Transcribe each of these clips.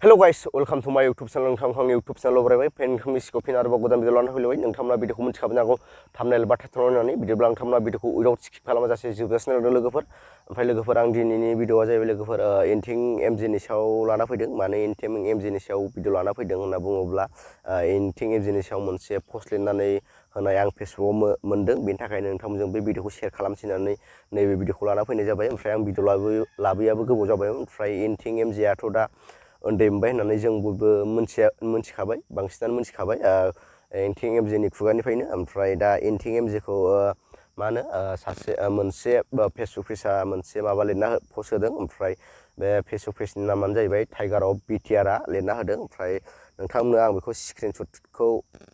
Hello guys, welcome to my YouTube channel. नोंथांनि YouTube channel बरायबाय फेनखौनि सिखौ फिन आरोबाव गोदान भिडिअ लाना फैलायबाय नोंथांमोना भिडिअखौ मिथिखाबाय जागौ थाम्बनेल बा टाइटल नायनानै भिडिअब्ला नोंथांमोना भिडिअखौ उइदाउट स्किप खालामाजासे जोबजासिम नायदो लोगोफोर ओमफ्राय लोगोफोर आं दिनैनि भिडिअआ जाहैबाय लोगोफोर इन्टिं एमजिनि सायाव लाना फैदों माने इन्टिं एमजिनि सायाव भिडिअ लाना फैदों होनना बुङोब्ला इन्टिं एमजिनि सायाव मोनसे पस्ट लिरनानै होनाय आं फेसबुकआव मोनदों बेनि थाखायनो नोंथांमोनजों बे भिडिअखौ शेयार खालामसिननानै नैबे भिडिअखौ लाना फैनाय जाबाय ओमफ्राय आं भिडिअ लाबोयाबो गोबाव जाबाय ओमफ्राय इन्टिं एमजिआथ' दा उन्दै मोनबाय होननानै जों बयबो मिथिखाबाय बांसिनानो मिथिखाबाय इन्टिं एमजिनि खुगानिफ्रायनो ओमफ्राय दा इन्टिं एमजिखौ मा होनो सासे मोनसे फेसबुक पेजआ मोनसे माबा लिरना पस्ट होदों ओमफ्राय बे फेसबुक पेजनि नामानो जाहैबाय टाइगार अफ बिटिआरआ लिरना होदों ओमफ्राय नोंथांमोननो आं बेखौ स्क्रिनशटखौ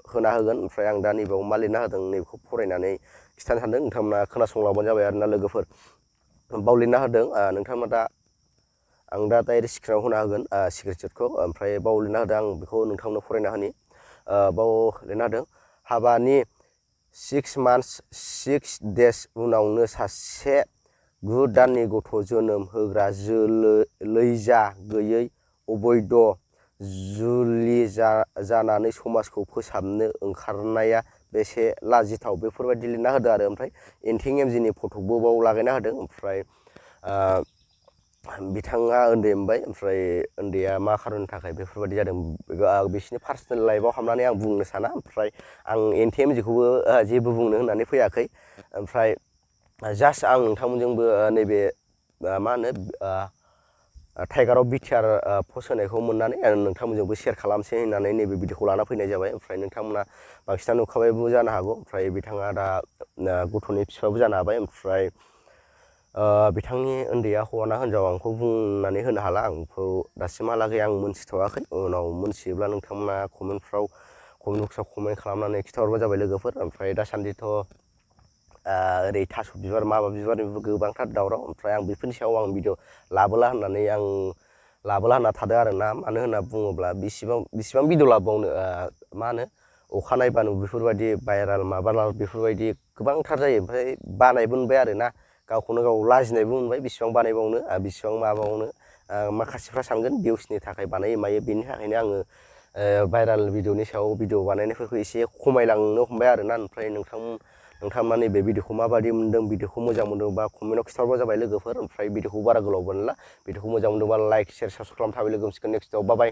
होना होगोन ओमफ्राय आं दा नैबेयाव मा लिरना होदों नैबेखौ फरायनानै खिथानो सानदों नोंथांमोना खोनासंलांबानो जाबाय आरोना लोगोफोर बाव लिरना होदों नोंथांमोना दा आं दा डाइरेक्ट स्क्रिनाव होना होगोन स्क्रिनशटखौ ओमफ्राय बाव लिरना होदों आं बेखौ नोंथांनो फरायना होनि बाव लिरना होदों हाबानि 6 months 6 days उनावनो सासे 9 दाननि गथ' जोनोम होग्रा लैजा गैयै अबैध जुलि जानानै समाजखौ फोसाबनो ओंखारनाया बेसे लाजिथाव बेफोरबायदि लिरना होदों आरो ओमफ्राय इन्टिं एमजिनि फटकबो बाव लागायना होदों ओमफ्राय बिथाङा उन्दै मोनबाय ओमफ्राय उन्दैया मा खारननि थाखाय बेफोरबायदि जादों बिसोरनि पार्सनेल लाइफआव हाबनानै आं बुंनो साना ओमफ्राय आं इन्टिं एमजिखौबो जेबो बुंनो होननानै फैयाखै ओमफ्राय जास्ट आं नोंथांमोनजोंबो नैबे मा होनो टाइगार अफ बिटिआर पस्ट होनायखौ मोननानै नोंथांमोनजोंबो शेयार खालामसै होननानै नैबे भिडिअखौ लाना फैनाय जाबाय ओमफ्राय नोंथांमोना बांसिनानो नुखाबायबो जानो हागौ ओमफ्राय बिथाङा दा गथ'नि बिफाबो जानो हाबाय ओमफ्राय बिथांनि उन्दैया हौवा ना हिनजाव आंखौ बुंनानै होनो हाला आंखौ दासिमहालागै आं मोनथिथ'वाखै उनाव मोनथियोब्ला नोंथांमोना कमेन्ट बक्सआव कमेन्ट खालामनानै खिथाहरबानो जाबाय लोगोफोर ओमफ्राय दासान्दिथ' ओरै थास' बिबार माबा बिबारनिबो गोबांथार दावराव ओमफ्राय आं बेफोरनि सायाव आं भिडिअ लाबोला होनना थादों आरोना मानो होनना बुङोब्ला बिसिबां भिडिअ लाबावनो मा होनो अखा नायबानो बेफोरबायदि भाइराल माबालाल बेफोरबायदि गोबांथार जायो ओमफ्राय बानायबो मोनबाय आरोना गावखौनो गाव लाजिनायबो मोनबाय बेसेबां बानायबावनो बेसेबां माबावनो माखासेफ्रा सानगोन भिउसनि थाखाय बानायो मायो बेनि थाखायनो आङो भाइराल भिडिअनि सायाव भिडिअ बानायनायफोरखौ एसे खमायलांनो हमबाय आरोना ओमफ्राय नोंथांमोना नैबे भिडिअखौ माबायदि मोन्दों भिडिअखौ मोजां मोनदोंबा कमेन्टआव खिथाहरबानो जाबाय लोगोफोर ओमफ्राय भिडिअखौ बारा गोलाव बानायला भिडिअखौ मोजां मोनदोंबा लाइक शेयार साबसक्राइब खालामना थाबाय लोगो मोनसिगोन नेक्स्टआव बाय